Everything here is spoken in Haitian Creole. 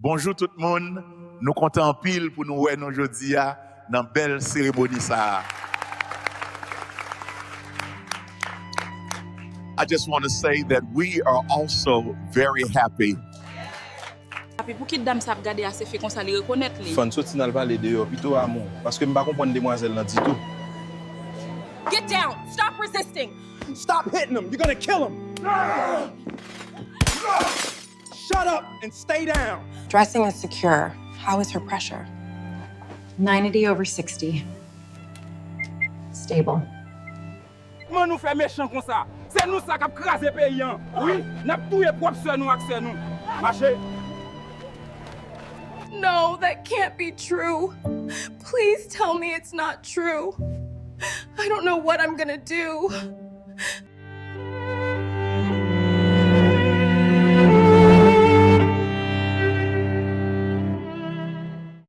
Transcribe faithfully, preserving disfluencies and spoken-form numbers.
Bonjou tout moun, nou kontan anpil pou nou wè nou jodi a nan bèl seremoni sa a. I just want to say that we are also very happy. Papi, pou ki dam sa ap gade a se fi konsa li rekonèt li. Fò n soti n al pale deyò pito amou, paske m pa konprann demwazèl lan ditou. Get down! Stop resisting! Stop hitting him! You're gonna kill him! Shut up and stay down! Dressing is secure. How is her pressure? Ninety over sixty. Stable. Kòman nou fè mechan konsa? Se nou sa k ap kraze peyi an. Wi, n ap touye pwòp sè nou ak sè nou. Mache. No, that can't be true. Please tell me it's not true. I don't know what I'm gonna do.